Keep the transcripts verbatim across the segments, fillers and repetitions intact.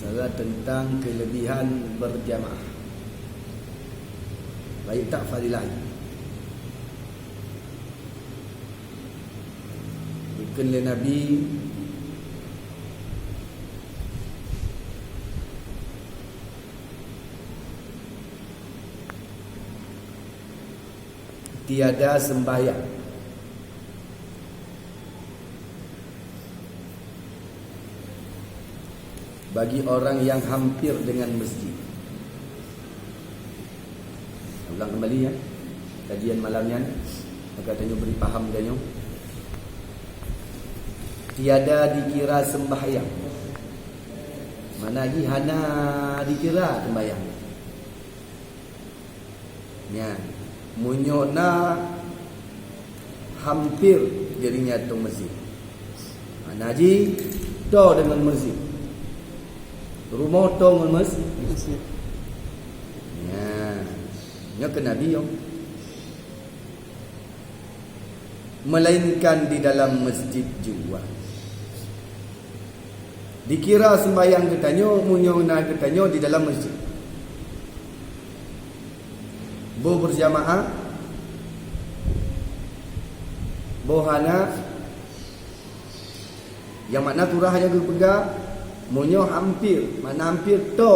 Adalah tentang kelebihan berjamaah. Baik tak fadilah? Bukan lé Nabi tiada sembahyang bagi orang yang hampir dengan masjid. Ulang kembali ya, kajian malam nyan, maka tanyoe beri paham tanyoe. Tiada dikira sembahyang. Mana jih hana dikira sembahyang. Nyan, meunyoe na hampir jih nyan teuh masjid. Mana jih to deungon masjid. Rumoh to ngon mas-, masjid. Nyan, nyoe keu Nabi nyoe. Melainkan di dalam masjid jua. Dikira sembahyang geutanyoe meunyoe na geutanyoe di dalam masjid. Boh berjamaah, boh hana, nyang makna surah nyang geupeugah, meunyoe hampir, makna hampir to.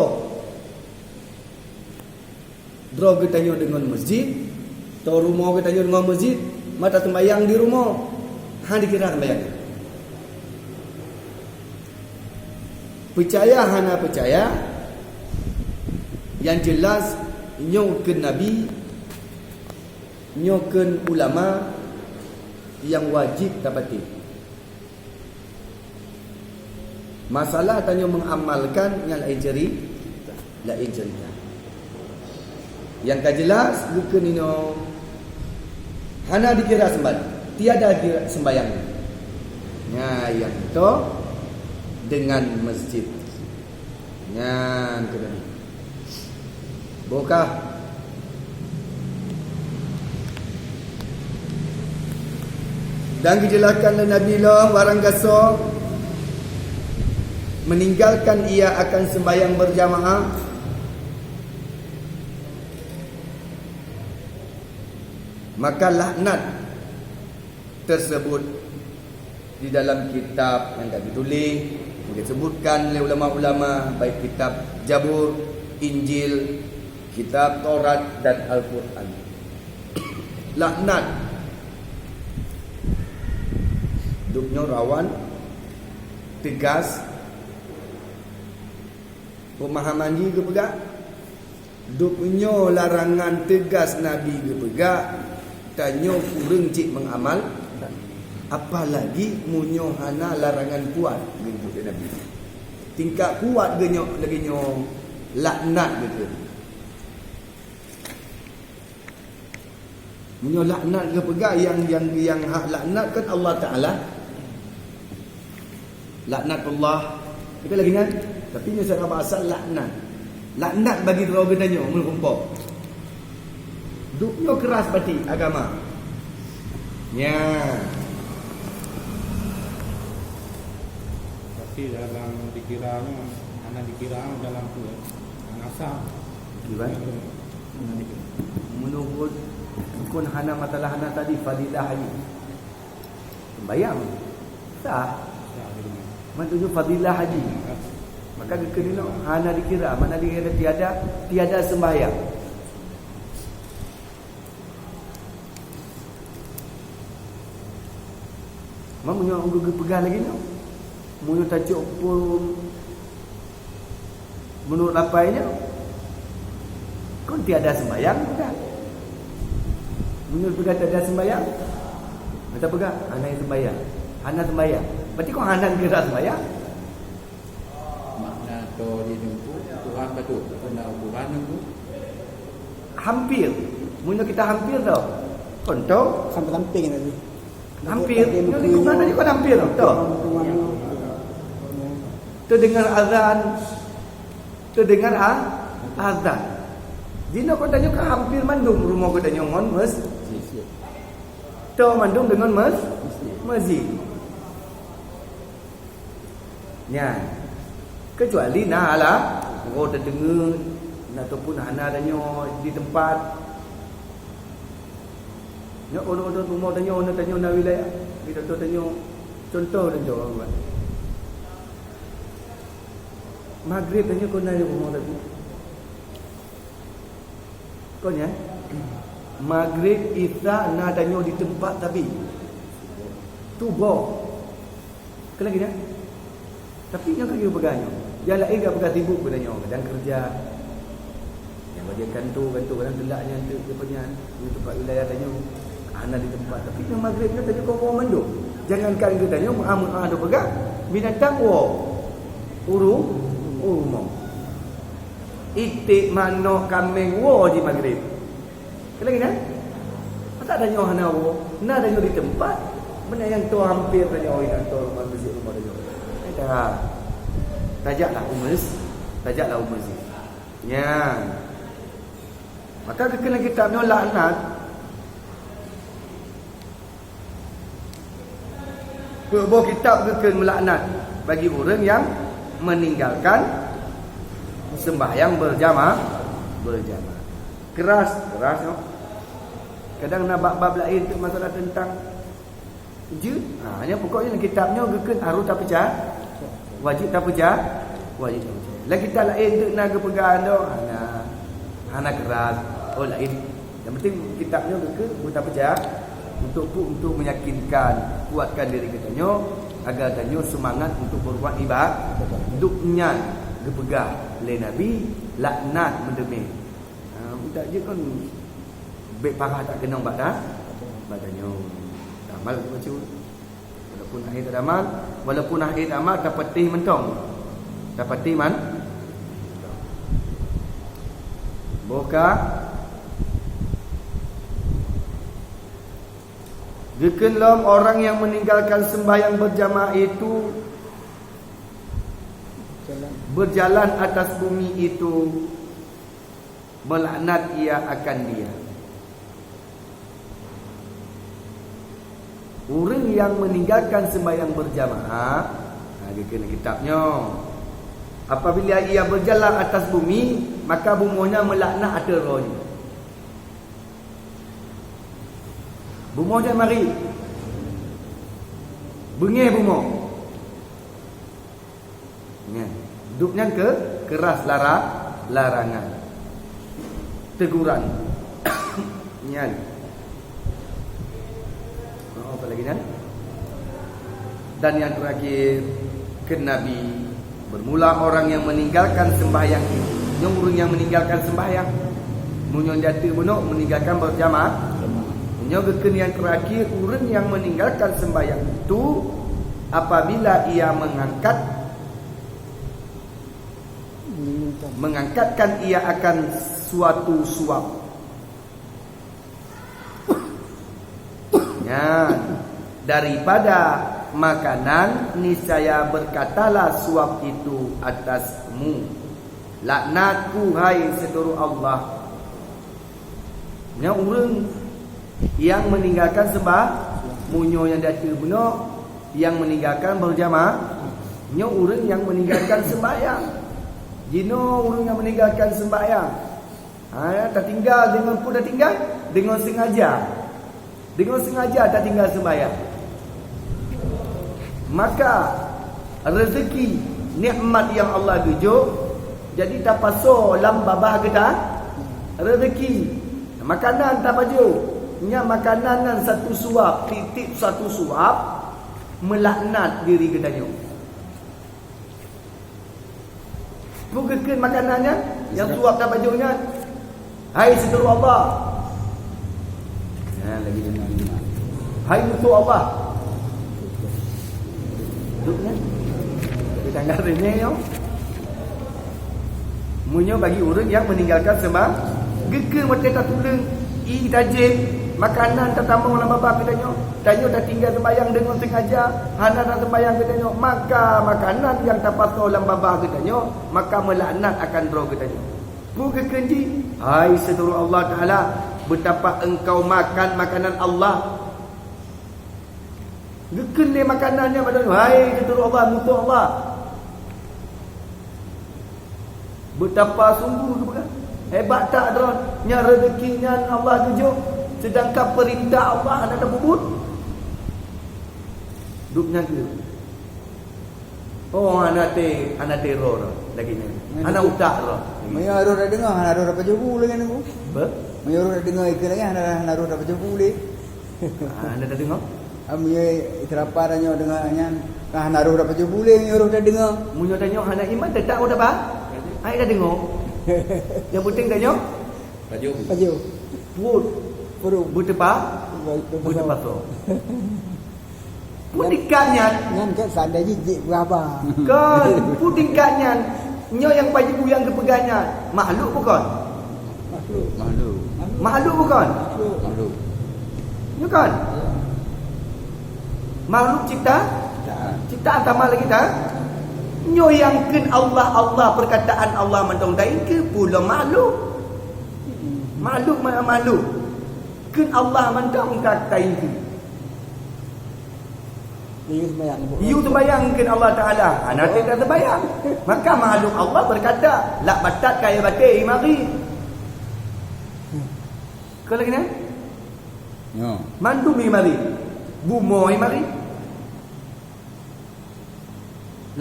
Droe geutanyoe deungon masjid, to rumoh geutanyoe deungon masjid, mata sembahyang di rumoh, hana dikira sembahyang. Peucaya hana peucaya, nyang jelas nyoe keu Nabi, nyoe keu ulama nyang wajib tapatéh. Masalah tanyoe mengamalkan nyang laén ceri-, laén cerita. Nyang ka jelas geukheun inoe hana dikira sembahyang, tiada kira sembahyang. Nah, nyang to deungon masjid. Nyan keunan. Bukah. Dan geujelaskan lé Nabi lom barang gasoe meninggalkan ia akan sembahyang berjamaah, maka laknat tersebut di dalam kitab nyang ka geutuléh, nyang disebutkan lé ulama-ulama, baik kitab Zabur, Injil, kitab Taurat dan Al-Quran. Laknat. Dub nyoe rawan, teugas, peumahaman jih geupeugah. Dub nyoe larangan teugas Nabi geupeugah, tanyoe kureueng cit mengamal, apalagi meunyoe hana larangan kuat geujok lé Nabi. Tingkat kuat geunyoe lagée nyoe laknat geukheun. Meunyoe laknat geupeugah, nyang, nyang, nyang hak laknat kan Allah Taala. Laknatullah. Kita lagi ingat, tapi nyoe secara bahasa laknat. Laknat bagi droe geutanyoe meureumpok. Dub nyoe keras bacut agama. Nya. Tapi dalam dikira nyoe, hana dikira dalam tu, eh. Hana sah. Gimana? Meunurot kon hana masalah hana tadi fadilah haji. Sembahyang sah. Mantong fadilah haji. Maka geukheun inoe hana dikira, mana dikira tiada, tiada sembahyang. Meunyoe geupeugah lagée nyoe, meunyoe tacok pun meunurot apai nyoe, kon tiada sembahyang, bukan? Meunyoe peugah tiada sembahyang, mata peugah hana sembahyang, hana sembahyang. Berarti kon hana geura sembahyang. Makna to di teungku ukuran bacut, kena ukuran teungku. Hampir. Meunyoe kita hampir tau. Contoh. Sampai samping tadi. Hampir. Meunyoe lingkungan tadi kan hampir tau. Teudeungar azan. Teudeungar a-, azan. Jinoe kota nyoe kan hampir mandum rumoh geutanyoe ngon mes-, to mandum deungon mes-, masjid. Nyan. Kecuali na ala, oh, teudeungoe, ataupun hana tanyoe di teumpat. Nyoe ureueng-ureueng rumoh tanyoe, na tanyoe na wilayah. Di contoh tanyoe, contoh tanyoe, Abang. Maghrib tanyoe kon na di rumoh tadi. Kon nyan, Maghrib, Isya na tanyoe di teumpat tapi. Suboh. Kon lagèe nyan. Tapi nyang ka geupeugah nyoe. Nyang laén ka peugah sibuk geutanyoe, kadang keureuja. Nyang bagian kantor, kantor kadang teulak nyan teuk, teuk nyan. Di teumpat wilayah tanyoe. Hana di teumpat. Tapi nyang Maghrib nyan tanyoe kon woe mandum. Jangankan geutanyoe, meu'ah-meu'ah tapeugah, binatang woe. Uru, uru rumoh. Iték, manok, kaméng woe di Maghrib. Kon lagèe nyan? Masa tanyoe hana woe, na tanyoe di teumpat. Meunan nyang toe hampir tanyoe, nyang toe rumoh, meuseujid rumoh tanyoe. Eh, dah. Tajaklah u mes-, tajaklah u meuseujid. Nyan. Maka geukheun lam kitab nyoe laknat. Peuet boh kitab geukheun meulaknat bagi ureueng nyang meninggalkan sembahyang berjamaah, berjamaah. Keras, keras, no. Kadang na bab-bab laén tu masalah tentang jeuet. Ha, nyan pokoknya lam kitab nyoe geukheun harus tapeuca-, wajib tapeuca-, wajib tapeucaya. Lam kitab laén tu na geupeugah nyoe, hana, hana keras. Oh, laén. Yang penting kitab nyoe geukheun untuk tapeucaya, untuk pu-, untuk meyakinkan, kuatkan diri geutanyoe, agar tanyoe seumangat untuk berbuat iba-, ibadat. Dum nyan geupeugah lé Nabi, laknat meuteumé. Ha, utak jeuet kon bèk parah that keunong bak ta-, bak tanyoe. Tamal tu bacut. Walaupun hana tadamal, walaupun hana tadamal, tapatéh mantong. Tapatéh man-, boh ka. Geukheun lom orang yang meninggalkan sembahyang berjamaah itu berjalan atas bumi itu melaknat ia akan dia. Ureueng nyang meninggalkan sembahyang berjamaah, ha, geukheun kitab nyoe. Apabila ia berjalan atas bumi, maka bumoe nyan meulaknat ateueh droe nyoe. Bumoe nyan marit. Beungéh bumoe. Nyan. Dum nyan keu-, keras lara-, larangan. Teguran. Nyan. Oh, apa lagi nyan? Dan yang terakhir, kheun Nabi, bermula orang yang meninggalkan sembahyang itu. Nyoe ureueng nyang meninggalkan sembahyang. Meunyoe di ateueh bunoe meninggalkan berjamaah. Nyoe geukheun yang terakhir, ureueng nyang meninggalkan sembahyang itu apabila ia mengangkat, mengangkatkan ia akan suatu suap. Nyan, daripada makanan, niscaya berkatalah suap itu atasmu, "Laknatku, hai seutôt Allah." Nyan ureueng nyang meninggalkan sembah-, meunyoe nyang di ateueh bunoe, nyang meninggalkan berjamaah, nyoe ureueng nyang meninggalkan sembahyang. Jinoe ureueng nyang meninggalkan sembahyang. Ha, tatinggal deungon peue tatinggal? Deungon sengaja. Deungon sengaja tatinggal sembahyang. Maka, rezeki, nikmat nyang Allah geujok, jadi tapasoe lam babah geuta, rezeki. Makanan tapajoh, nyan makanan nyan satu suap, tieb-tieb satu suap, meulaknat diri geutanyoe. Peue geukheun makanan nyan? Nyang suap tapajoh nyan, "Hai seutôt Allah." Nyan lagi dengar. "Hai musoh Allah." Duek nyan. Tapi tanggai reunyeuk nyoe. Meunyoe bagi ureueng nyang meninggalkan sembah-, geukheun watèe tatuleueng, ié tajép, makanan tatamong lam babah geutanyoe, tanyoe tatinggai sembahyang deungon sengaja, hana tasembahyang geutanyoe, maka makanan nyang tapasoe lam babah geutanyoe, maka meulaknat akan droe geutanyoe. Peue geukheun jih? Hai seutôt Allah Taala, betapa engkau makan makanan Allah. Geukheun lé makanan nyan bak droe, "Hai seutôt Allah, musoh Allah." Betapa sungguh geupeugah, hebat that droe, nyang reuzeki nyan Allah geujok, seudangkan peurintah Allah hana tapeubuet. Duek nyan keuh. Oh, hana te, hana te roh lagèe nyan. Hana utak roh. Meunyoe roh tadeungoe, hana roh tapajoh bu lagèe nyan. Apa? Meunyoe roh tadeungoe ikeu lagèe, hana, hana roh tapajoh bu lé. Ah, hana tadeungoe? Ah, meunyoe itirapa tanyoe deungoe nyan, ka hana roh tapajoh bu lé, meunyoe roh tadeungoe. Meunyoe tanyoe hana iman, teutap roh tapa? Hai tadeungoe. Nyang penting tanyoe? Pajoh. Pajoh. Peuet. Peuet. Beutepa? Beutepa. Beutepa so. Peue tingkat nyan? Nyan kan sandai jijik berapa? Kon, peue tingkat nyan? Nyoe nyang pajoh bu nyang geupeugah nyan, makhluk bukon? Makhluk. Makhluk. Makhluk bukon? Makhluk. Makhluk. Nyoe kon? Ya. Makhluk cipta? Ciptaan. Ciptaan sama lagi tak? Nyoe nyang kheun Allah, Allah, perkataan Allah mantong taingkeu, peue lom makhluk. Makhluk ma-, makhluk. Kheun Allah mantong ka taingkeu. Yue sembahyang. Yue sembahyang kheun Allah Taala, hana teuka sembahyang. Maka makhluk Allah berkata, "Lak batat kaya batée i mari." Kon lagèe nyan? Nyo. Mandum i mari. Bumoe i mari.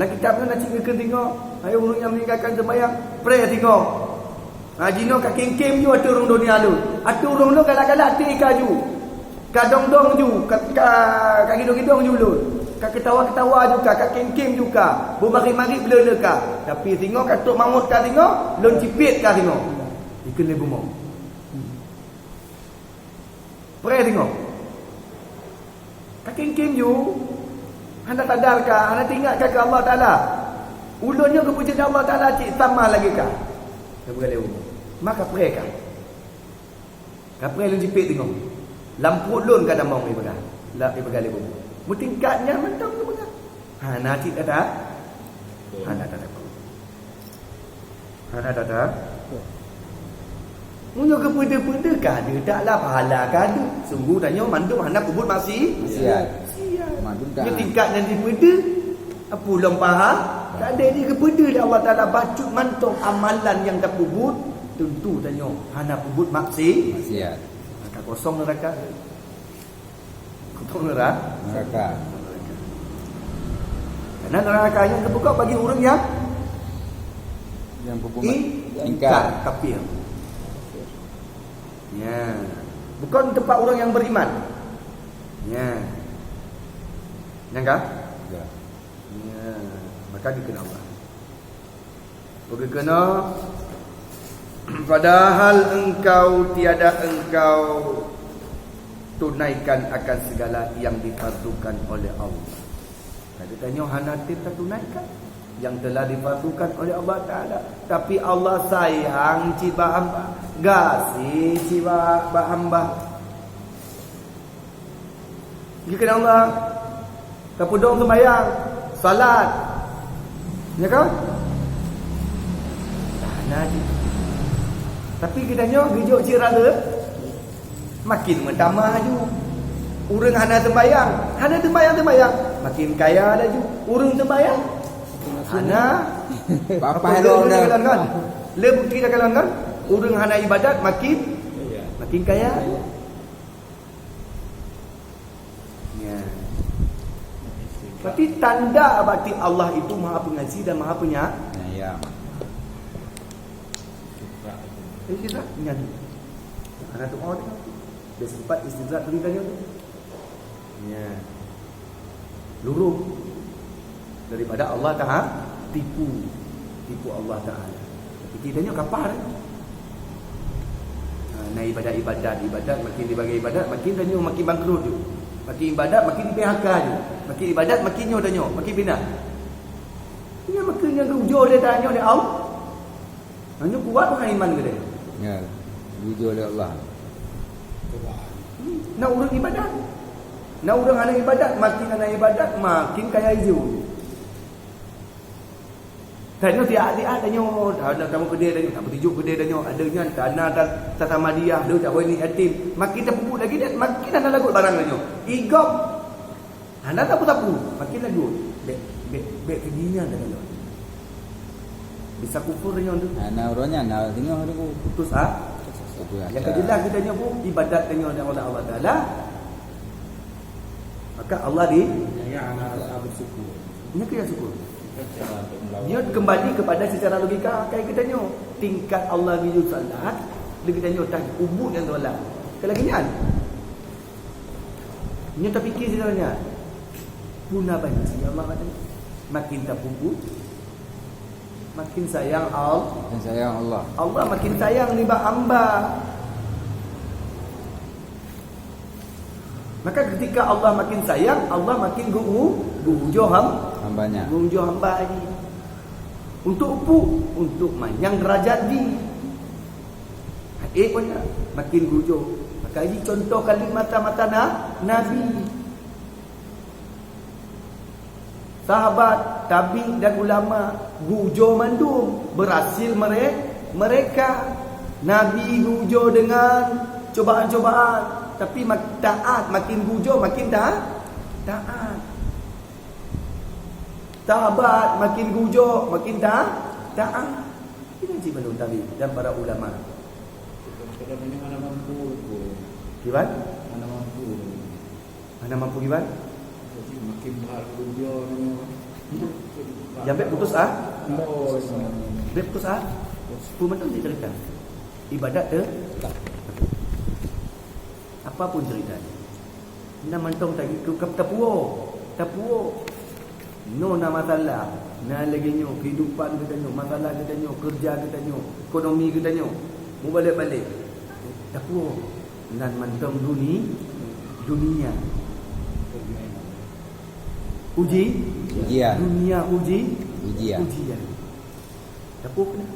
Lam kitab nyoe na cit geukheun singoh, hai ureueng nyang meninggalkan seumayang, preh singoh. Ha, jinoe ka kéngkéng ju ateueh ureueng donya lôn. Ateueh ureueng lôn galak-galak até ka ju. Ka dong-dong ju, ka, ka, ka gidong-gidong ju lôn. Ka keutawa-keutawa ju ka, ka kéngkéng ju ka. Beumarit-marit bleue-bleue ka. Tapi singoh ka trok mawöt ka singoh, lôn cipiet ka singoh. Dikheun lé bumoe. Preh singoh. Ka kéngkéng ju, hana sadar ka, hana teuingat ka keu Allah Taala. Ulôn nyoe geupeujeuet lé Allah Taala cit sama lagèe ka. Geupeugah lé bumoe. Maka preh ka. Ka preh lôn cipiet singoh. Lam pruet lôn ka tamong ibadah. La ibadah lé bumoe. Meutingkat nyan mantong geupeugah. Hana cit that-that. Hana that-that. Hana that-that. Meunyoe geupeudeuh-peudeuh ka deuh, taklah pahala ka deuh. Sungguh tanyoe mandum hana peubuet maksi-, maksiat. Maksiat. Mandum dah. Nyoe tingkat nyang dipeudeuh, peue lom paha, ka deuh di geupeudeuh lé Allah Taala bacut mantong amalan nyang tapeubuet, tentu tanyoe hana peubuet maksi-, maksiat. Maka kosong neuraka. Kutong neraka. Neraka. Karena neraka nyan geupeugah bagi ureueng nyang, nyang berbuat i-, ingkar. Ingkar, kafir. Ya. Bukan tempat ureueng nyang beriman. Ya. Nyang ka? Ya. Ya. Maka dikheun Allah. Begitu kena, padahal engkau tiada engkau tunaikan akan segala yang difardukan oleh Allah. Tadi tanyoe hana teup tatunaikan yang telah difardukan oleh Allah Taala. Tapi Allah sayang cit bak hamba, gaséh cit bak, bak hamba. Dikheun Allah, tapeudong seumayang, salat. Ya kan? Hana cit. Tapi geutanyoe geujok cit rasa, makin meutamah laju. Ureueng hana seumayang, hana seumayang-seumayang, makin kaya laju. Ureueng seumayang, hana. Apa bukti takalon kan? Le bukti takalon kan? Ureueng hana ibadat makin, makin kaya. Ya. Berarti tanda berarti Allah itu Maha Pengasih dan Maha Penya-, Penyayang. Istidraj nyan. Hana tu orang. Dia sempat istidraj diri tanya tu. Ya. Lurus. Daripada Allah Taala, tipu, tipu Allah Taala. Tapi kita nyoe kapal. Ha, na ibadat-ibadat, ibadat makin dibagi ibadat, makin tanyoe makin bangkrut tu. Makin ibadat makin di-P H K tu. Makin ibadat makin nyoe tanyoe, makin pinah. Nyoe makin nyang geujok lé tanyoe lé Allah. Hanya kuat hana iman geude. Ya, jujur lé Allah. Na ureueng ibadat. Na ureueng hana ibadat, makin hana ibadat, makin kaya ijo. Tanyoe tiap-tiap tanyoe, ada tamu keudè tanyoe, tamu tijuk keudè tanyoe, ada nyan tanah ta-, tasama dia, ada cak ni yatim. Makin tapeubuet lagi dan makin hana lagot barang tanyoe. Igop Hana sapeue-sapeue, makin laju. Bèk, bèk, bèk keu jih nyan teuka lôn. Sa kufur nyoe tu. Nah, nah, uroe nyan, nah, singoh tu. Putus a-, putus asa. Nyang ka jeulaih geutanyoe pun ibadat tanyoe oleh Allah Taala. Maka Allah di, ya, ana rasa bersyukur. Nyoe keuh syukur. Dia kembali kepada secara logika akai geutanyoe. Tingkat Allah geuyue salat, lé geutanyoe tah ubuk nyang salat. Keu lagèe nyan. Nyoe tapike sebenarnya. Puna banci Allah kata. Makin tapupuk, makin sayang Allah. Makin sayang Allah. Allah makin sayang nibak hamba. Maka ketika Allah makin sayang, Allah makin geu-, geuujoe ham-, Hambanya. Geuujoe hamba lagi. Untuk pu-, untuk manyang derajat jih. Eh, banyak. Makin geuujoe. Maka ini contoh kali mata-mata na-, Nabi. Sahabat, tabi dan ulama geuujoe mandum, berhasil mere-, mereka. Nabi geuujoe dengan cobaan-cobaan, tapi mak-, taat, makin geuujoe makin ta-, taat. Sahabat makin geuujoe makin ta-, taat. Ini cit mandum tabi dan para ulama. Kadang-kadang hana mampu pun. Kiban? Hana mampu. Hana mampu kiban? Jadi makin berat kerja ni. Nyang bèk putus a-, Oh, bèk putus a-, Peue mantong cerita. Ibadat teu-, apa pun cerita. Nah, mantong tadi tu kap tapuo, tapuo. Nyoe na masalah, na lagèe nyoe, kehidupan geutanyoe, masalah geutanyoe, keureuja geutanyoe, ekonomi geutanyoe, mubalek-balek. Tapuo, nan mantong duni-, dunia. Uji? Ujian. Dunia uji? Ujian. Ujian. Tapuo keunan.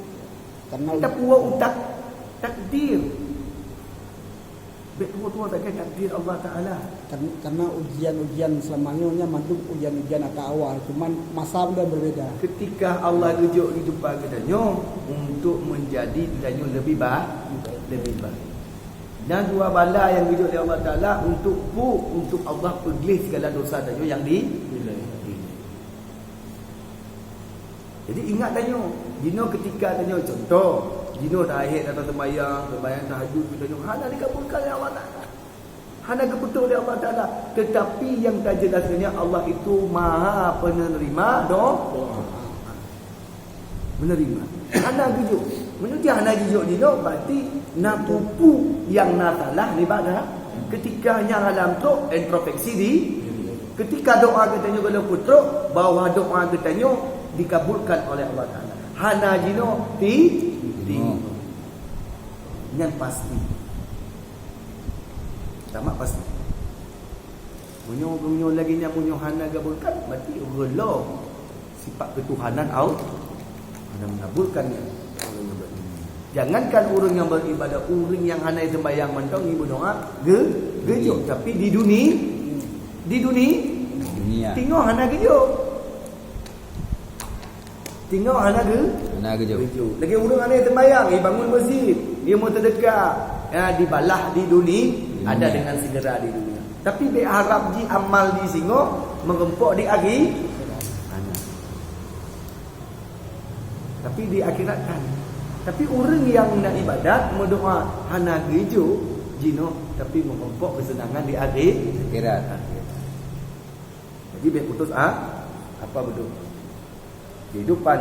Karena tapuo utak takdir. Bèk tuwo-tuwo sagai takdir Allah Taala. Kan-, karena ujian-ujian selama nyoe nyan mandum ujian-ujian ata awai, cuman masa udah berbeda. Ketika Allah geujok di depan geutanyoe untuk menjadi geutanyoe lebih ba-, lebih baik. Dan dua bala nyang geujok lé Allah Taala untuk pu-, untuk Allah peugleh segala dosa tanyoe nyang di-, Jadi ingat tanyoe, jinoe ketika tanyoe contoh, jinoe tahajud atau sembahyang, sembahyang tahajud tanyoe hana dikabulkan oleh Allah Taala. Hana geupeutôh oleh Allah Taala. Tetapi nyang tajeulaih nyan Allah itu Maha Penerima do-, Menerima. Hana geujok. Meunyoe hana geujok jinoe, berarti na peue-peue nyang na salah nibak na. Ketika nyang alam trok, introspeksi di. Ketika doa geutanyoe gohlom peutrok, bahwa doa geutanyoe dikabulkan oleh Allah Taala. Hana jinoe ti-, ti-, nyan pasti. Tamat pasti. Meunyoe, meunyoe lagèe nyan, meunyoe hana gabungkan, berarti reuloh sifat ketuhanan Allah hana mengabulkan nyan. Jangankan ureueng nyang beribadah, ureueng nyang hana sembahyang mantong ngieng meudoa, ge-, geujok. Tapi di duni-, di duni-, Dunia. Tingoh hana geujok. Tingoh hana ge-, Hana geujok. Geujok. Lagèe ureueng hana sembahyang, eh, bangun masjid, dia mau sedekah, ya, dibalah di duni-, Dunia. Ada dengan segera di dunia. Tapi bèk harap jih amal di singoh meureumpok di akhi-, Hana. Tapi di akhirat kan. Tapi ureueng nyang na ibadat, meudoa hana geujok jinoe, tapi meureumpok keuseunangan di akhi-, Akhirat. Akhirat. Jadi bèk putus a-, apa beutôi. Kehidupan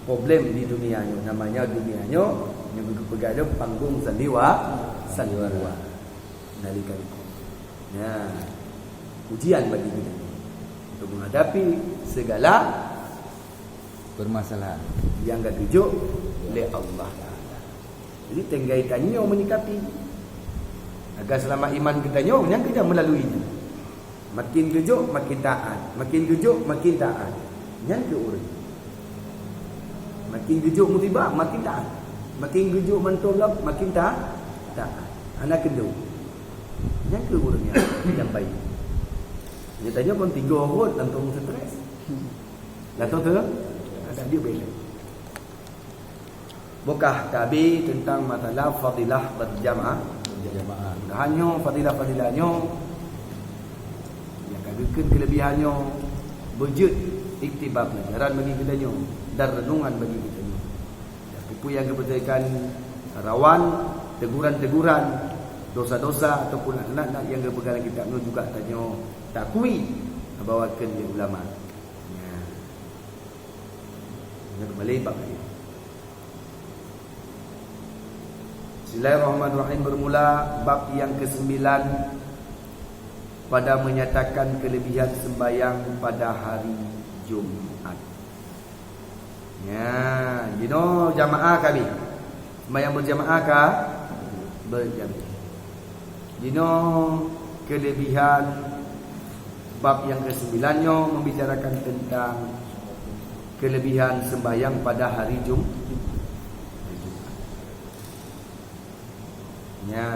problem di dunia nyoe, namanya dunia nyoe, nyang geupeugah lom panggung sandiwa-, sandiwara. Nalika likot. Nah, ujian bagi kita untuk menghadapi segala Permasalahan. Nyang ka geujok lé Allah Taala. Jadi, tinggai tanyoe menyikapi. Agar seulamat iman geutanyoe, nyan keuh nyang meulalui nyan. Makin geujok, makin taat. Makin geujok, makin taat. Nyan keuh ureueng. Makin geujok musibah, makin taat. Makin geujok mantong lom, makin ta-, taat. Hana keudong. Nyan keuh ureueng nyang, nyang baik. Nyang tanyoe kon tiga rot langsung stres. Langsung tu, ada dia belek. Bukah tabi tentang masalah fadilah berjamaah. Berjamaah. Mudahan nyoe fadilah-fadilah nyoe nyang ka geukheun keulebihan nyoe beujeuet iktibar pelajaran bagi geutanyoe dan renungan bagi geutanyoe. Peue nyang geupeuteukan rawan teguran-teguran dosa-dosa ataupun aneuk-aneuk nyang geupeugah lam kitab nyoe juga tanyoe takui bahwa kheun lé ulama. Nya. Nya kembali bab tadi. Bismillahirrahmanirrahim. Bermula bab yang kesembilan pada menyatakan kelebihan sembahyang pada hari Jumat. Nya, jinoe jamaah kami. Sembahyang berjamaah ka? Berjamaah. Jinoe kelebihan bab yang kesembilan nyoe membicarakan tentang kelebihan sembahyang pada hari Jum-, hari Jumat. Nya.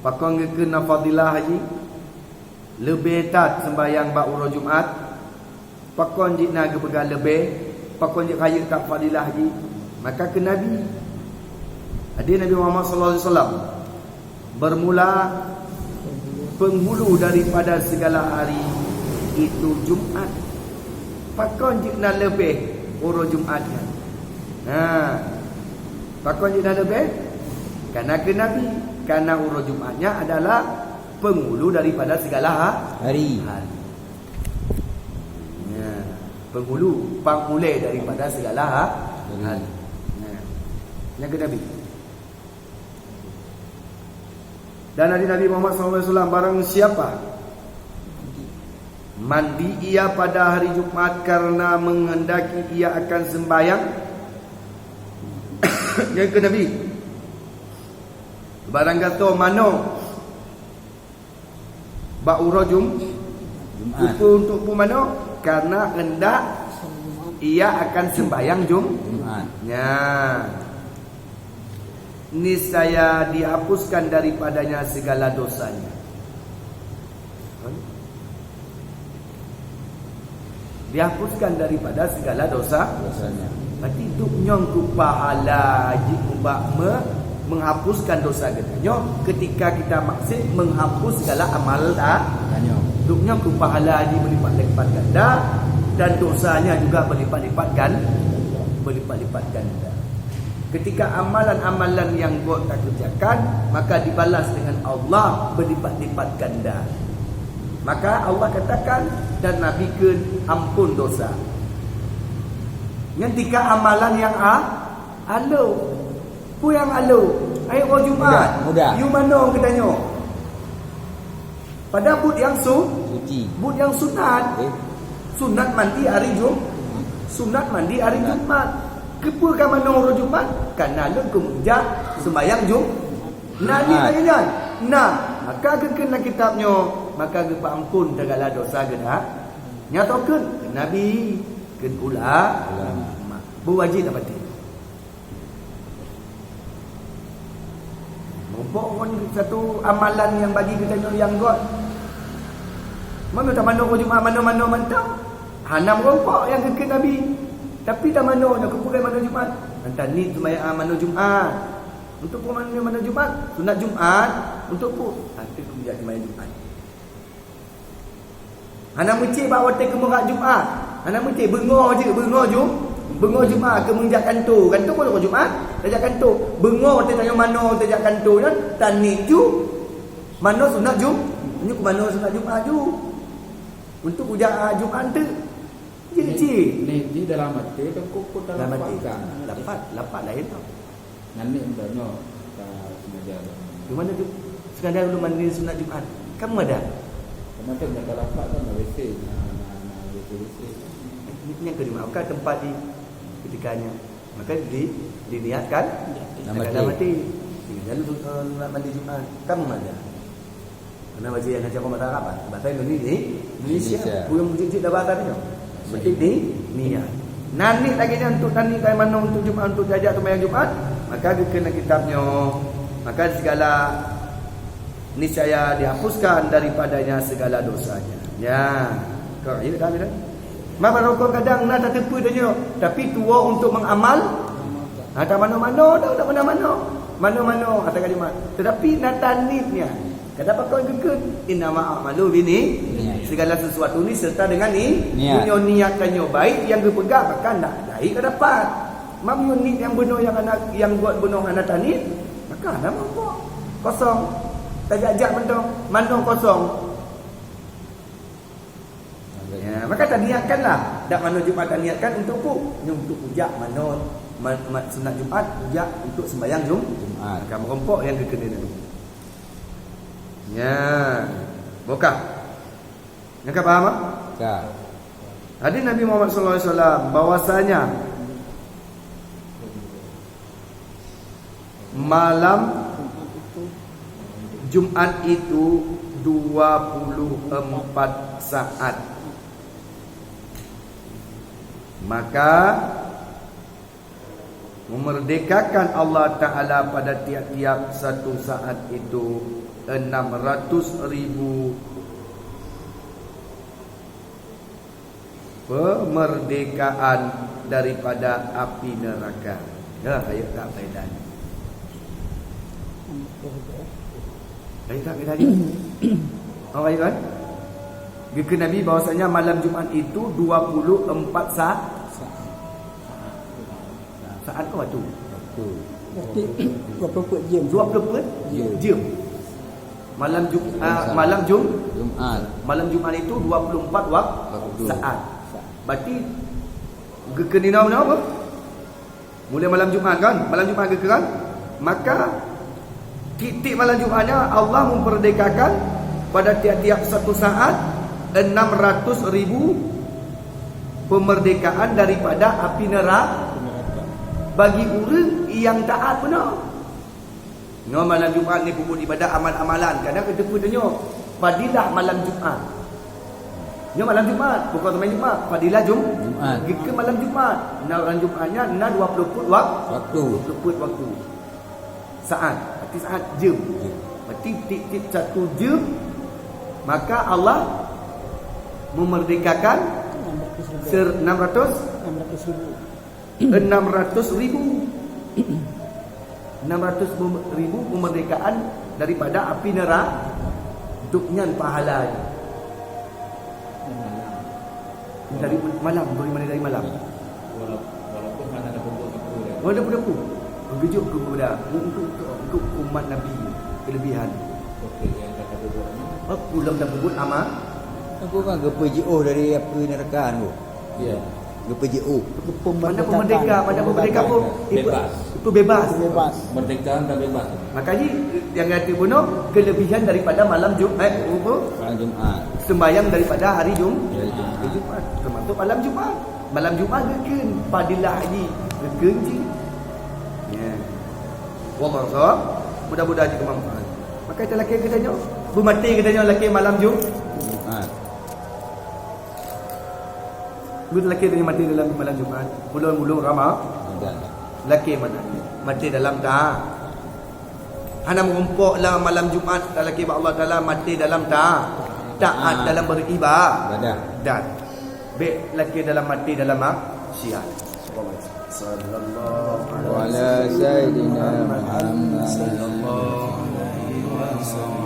Pakon geukheun na fadilah jih? Leubeh that sembahyang bak uroe Jumat. Pakon jih na geupeugah leubeh? Pakon jih rayeuk that fadilah jih? Maka kheun Nabi, hadis Nabi Muhammad sallallahu alaihi wasallam, bermula penghulu daripada segala hari itu Jumat. Pakon jih na leubeh uroe Jumat nyan? Ha. Pakon jih na leubeh? Karena kheun Nabi, karena uroe Jumat nyan adalah penghulu daripada segala ha-, Hari. hari. Ya, penghulu, pangulée daripada segala ha-, Hari. hari. Ya. Nyang kheun Nabi. Dan hadis Nabi Muhammad sallallahu alaihi wasallam, barang siapa mandi ia pada hari Jumat karena menghendaki ia akan sembahyang, nyang kheun Nabi, barang gasoe manoe bak uroe Jum-, Jumat. Keupeue untuk peue manoe? Karena hendak ia akan sembahyang Jum-, Jumat. Nya. Niscaya dihapuskan daripadanya segala dosanya. Dihapuskan daripada segala dosa. Dosanya. Berarti dup nyoe keu pahala jih ubak me-, menghapuskan dosa geutanyoe ketika kita maksiat menghapus segala amal ta-, Tanyoe. Dup nyoe keu pahala jih berlipat-lipat ganda dan dosanya juga berlipat-lipat gan-, berlipat-lipat ganda. Ketika amalan-amalan nyang göt takerjakan, maka dibalas dengan Allah berlipat-lipat ganda. Maka Allah katakan dan Nabi kheun ampôn dosa. Nyan tika amalan nyang a-, alo. Peue nyang alo? Hai uroe Jumat. Mudah, mudah. Yue manoe geutanyoe. Pada buet nyang su-, Suci. Buet nyang sunat. Okey. Sunat mandi hari Jum-, sunat mandi hari Jumat. Keupeue ka manoe uroe Jumat? Karena lôn keumeujak sembahyang Jum-, Nah, ni Jumat. Lagèe nyan. Nah, maka geukheun lam kitab nyoe, maka geupeuampôn segala dosa geutanyoe. Nyang tokheun Nabi, kheun ulama. Ulama. Beuwajéb tapatéh. Mumpok ngon satu amalan nyang bagi geutanyoe nyang göt. Manoe tamanoe uroe Jumat, manoe-manoe mantong. Hana meurumpok nyang geukheun Nabi. Tapi tamanoe nyoe keupeue manoe Jumat. Mantong ni seumayang manoe Jumat. Untuk peue manoe, manoe Jumat? Sunat Jumat. Untuk peue? Hana meucit seumayang Jumat. Hana meucit bak watèe keumeurah Jumat. Hana meucit, beungoh jeuet, beungoh Ju-, beungoh Jumat keumeujak kantô. Kantô pun uroe Jumat, tajak kantô. Beungoh watèe tanyoe manoe tajak kantô nyan, taniet ju. Manoe sunat Ju-, nyoe keu manoe sunat Jumat ju. Untuk kujak, ah, Jumat teuk. Jadi cit. Niet jih dalam até, teungku pun dalam até. Lafaz, lafaz laén tau. Nyan ni udah nyoe, ka sengaja. Di mana tu? Sengaja dulu mandi sunat Jumat. Kamu ada? Macam dah kalau tak kan dah WC, nah, nah, nah, WC, WC. Ini yang kedua, maka tempat di ketikanya. Maka di, diniatkan Dalam dalam hati. Hati. Sehingga lalu, eh, nak mandi Jumat. Kamu ada? Karena wajib yang ngajar bahasa Arab, kan? Bahasa Indonesia. Indonesia. Indonesia. Bukan wajib dah bahasa dia. Penting ni, niat. Nah, ni lagi ni untuk tani kain manoe untuk Jumat, untuk jajak sembahyang Jumat, maka dikeuna kitabnya. Maka segala niscaya dihapuskan daripadanya segala dosanya. Ya. Kau, ya, dah, dah. Maka rokok kadang na tateupeue tanyoe, tapi tuwoe untuk mengamal. Ha, tak manoe-manoe dah, tak manoe-manoe. Manoe-manoe, kata kalimat. Tetapi na taniet niat. Kadang pakon geukheun, "Innama a'malu bini." Niat. Segala sesuatu ni serta dengan ni, Niat. Meunyoe niat tanyoe baik, yang geupeugah maka nak baik ka dapat. Mam yun niet nyang bunoe nyang hana, nyang buet bunoe hana taniet, maka hana meurumpok. Kosong. Tajak-jak mantong, manoe kosong. Ya, maka taniatkanlah. Dak manoe Jumat taniatkan untuk ku, nyoe untuk kujak manoe, ma-, ma-, sunat Jumat kujak untuk sembahyang Jum-, Jumat. Maka meurumpok nyang geukheun nyoe. Ya. Bukah. Nyang ka paham, ah? Ka. Hadis Nabi Muhammad sallallahu alaihi wasallam bahwasanya malam Jumat itu dua puluh empat saat. Maka memerdekakan Allah Ta'ala pada tiap-tiap satu saat itu enam ratus ribu pemerdekaan daripada api neraka. Dah, ayat tak faedah. Ayat tak faedah ni? Oh, ayat kan? Geukheun Nabi bahwasanya malam Jumat itu dua puluh empat sa-, saat ke waktu? Waktu. Berarti dua puluh empat jam. Dua puluh empat Jam. jam. Malam Jum-, Jam ah, Jumat. malam Jum-, Jumat. Malam Jumat itu dua puluh empat wak-, Waktu. saat. Berarti geukheun inoe apa? Mulai malam Jumat kan? Malam Jumat geukheun kan? Maka titik malam Jumatnya Allah memerdekakan pada tiap-tiap satu saat enam ratus ribu pemerdekaan daripada api neraka bagi ureuëng yang taat benar. Nyoe malam Jumat ni peubuet ibadah amal-amalan. Kadang keuteupeu tanyoe, fadilah malam Jumat. Nyoe malam Jumat, bukan seumayang Jumat. Fadilah Jum-, Jumat. Geukheun malam Jumat. Na malam Jumat nyan na dua puluh peuet wak-, Waktu. dua puluh peuet waktu. Saat, berarti saat jam. Jam. Berarti tiep-tiep satu jam, maka Allah memerdekakan enam ratus ribu. Ser-, enam ratus? Enam ratus ribu. Enam ratus ribu. Enam ratus ribu pemerdekaan daripada api neraka. Duk nyan pahala jih. Dari malam, dari mana, dari malam? Wala-, walaupun hana ada pun aku dah. Walaupun aku. Mengejut ke muda untuk, untuk, untuk umat Nabi kelebihan. Okey, yang kata bubuat ni. Aku lam dah bubuat amal. Aku kan geupeujiôh dari api neraka tu. Ya. Geupeujiôh. Mana pemerdeka, mana pemerdeka pun? Bebas. Itu bebas. Itu bebas. Merdeka dan bebas. Makanya yang kata bunoe kelebihan daripada malam Jumat, eh, apa? Malam Jumat. Sembahyang daripada hari Jum-, Hari Jumat. Hari Jumat. Termasuk malam Jumat. Malam Jumat geukheun, fadilah jih geukheun jih. Ya. Wallahu a'lam. Mudah-mudahan jeuet manfaat. Maka talakée geutanyoe, beumaté geutanyoe lakée malam Jum-, Jumat. Buet lakée tanyoe maté dalam malam Jumat. Ulôn-ulôn Rama-, Ramadan. Lakée maté. Maté dalam ta-, hana meurumpok lam malam Jumat, talakée bak Allah Taala maté dalam ta-, taat, Taat. dalam beriba-, Ibadah. dat. Bék lakée dalam maté dalam maksiat. Sallallahu Wa ala sayyidina Muhammad. Sallallahu alaihi wasallam.